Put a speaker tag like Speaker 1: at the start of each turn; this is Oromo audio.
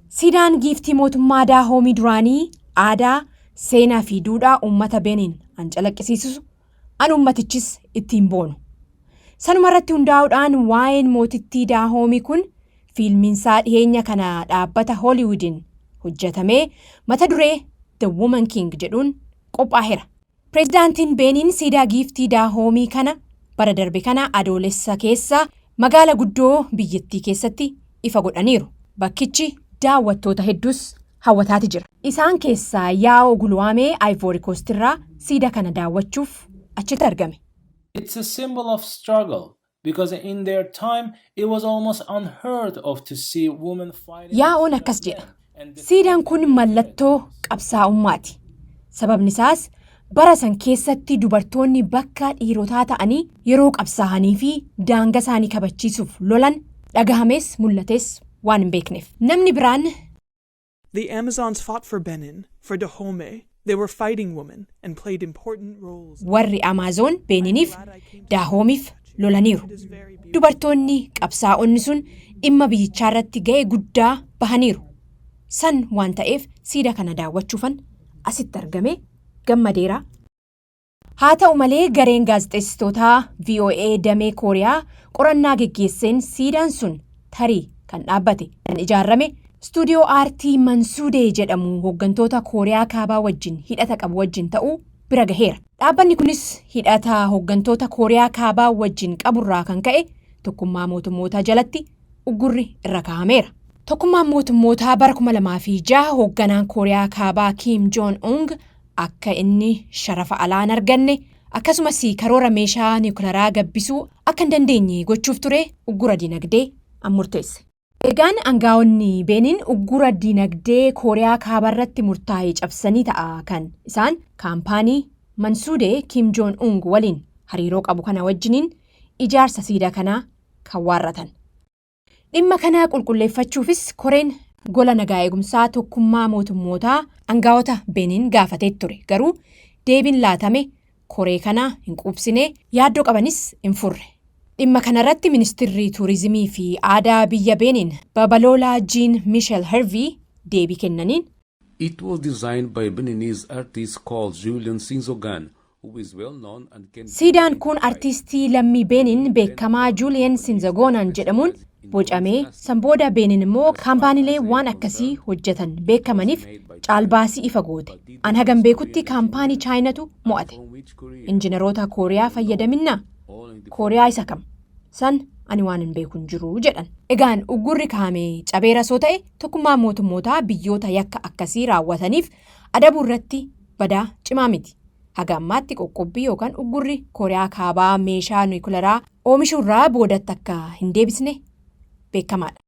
Speaker 1: Siidaan giiftii mootummaa Daahoomii duraanii aadaa, seenaa fi duudhaa uummata Beeniin an calaqqisiisu, an uummatichis ittiin boonu. Sanuma irratti hundaa'uudhaan waa'een mootittii Daahoomii kun fiilmiinsaa dhiheenya kana dhaabbata Hooliwudiin hojjetamee mata duree "The Woman King" jedhuun qophaa'eera. Pireezidaantiin Beeniin siidaa giiftii Daahoomii kana bara darbe kana Adoolessa keessa magaala guddoo biyyattii keessatti ifa godhaniiru. Bakkichi daawwattoota hedduus hawwataati jira. Isaan keessaa Yaa'oo Guluwaamee Ivory Coast irraa siida kana daawwachuuf achitti argame.
Speaker 2: It's a symbol of struggle because in their time it was almost unheard of to see women fighting.
Speaker 1: Yaa'oon akkas jedha. "Siidaan kun mallattoo qabsaa'ummaati. Sababni isaas bara san keessatti dubartoonni bakka dhiirotaa ta'anii yeroo qabsaa'anii fi daanga isaanii kabachiisuuf lolan dhagahamees mul'atees waan hin beekneef." Namni biraan
Speaker 3: The Amazons fought for Benin, for Dahomey. They were fighting women and played important roles.
Speaker 1: "Warri Amaazoon Beeniniif, Daahoomiif lolaniiru. Dubartoonni qabsaa'onni sun dhimma biyyichaa irratti ga'ee guddaa bahaniiru. San waan ta'eef siida kana daawwachuufan asitti argame, gammadeera." Haa ta'u malee, gareen gaazexeessitootaa VOA damee Kooriyaa qorannaa geggeesseen siidaan sun tarii kan dhaabbate kan ijaarame istuudiyoo aartii Mansuudee jedhamu hooggantoota Kooriyaa Kaabaa wajjin hidhata qabu wajjin ta'uu bira gaheera. Dhaabbanni kunis hidhata hooggantoota Kooriyaa Kaabaa wajjin qaburraa kan ka'e Tokkummaa Mootummootaa jalatti uggurri irra kaa'ameera. Tokkummaan Mootummootaa bara 2006 hoogganaan Kooriyaa Kaabaa Kim Joong Un akka inni sharafa alaa hin arganne, akkasumas karoora meeshaa niwukilaraa gabbisuu akka hin dandeenye gochuuf ture uggura dinagdee an murteesse. Egaan aangaa'onni Beeniin uggura dinagdee Kooriyaa Kaabaa irratti murtaa'e cabsanii ta'a kan isaan kaampaanii Mansuudee Kim Joong Un waliin hariiroo qabu kana wajjiniin ijaarsa siidaa kanaa kan waarratan. Dhimma kana qulqulleeffachuufis koreen gola nagaa eegumsaa Tokkummaa Mootummootaa aangaa'ota Beeniin gaafatee ture. Garuu deebiin laatame koree kana hin quubsine, yaaddoo qabanis hin furre. Dhimma kanarratti ministirri tuurizimii fi aadaa biyya Beeniin Babaloolaa Jiin Miishel Hervii deebii kennaniin,
Speaker 4: It was designed by a Beninese artist called Julien Sinzogan, who is well known and can
Speaker 1: "Siidaan kun artiistii lammii Beeniin beekamaa Juuliyeen Sinzagoonaan jedhamuun bocamee, san booda Beeniin immoo kaampaaniilee waan akkasii hojjetan beekamaniif caalbaasii ifa goote. An hagam beekutti kaampaanii Chaayinatu mo'ate. Injiinaroota Kooriyaa fayyadaminnaa? Kooriyaa isa kam? San ani waan hin beeku hin jiru," jedhan. Egaan uggurri kaa'ame cabeera soo ta'e, Tokkummaan Mootummootaa biyyoota yakka akkasii raawwataniif adabuu irratti badaa cimaa miti. Haga ammaatti qoqqobbii yookaan uggurri Kooriyaa Kaabaa meeshaa niwukilaraa oomishuurraa boodatti akka hin deebisne beekamaadha.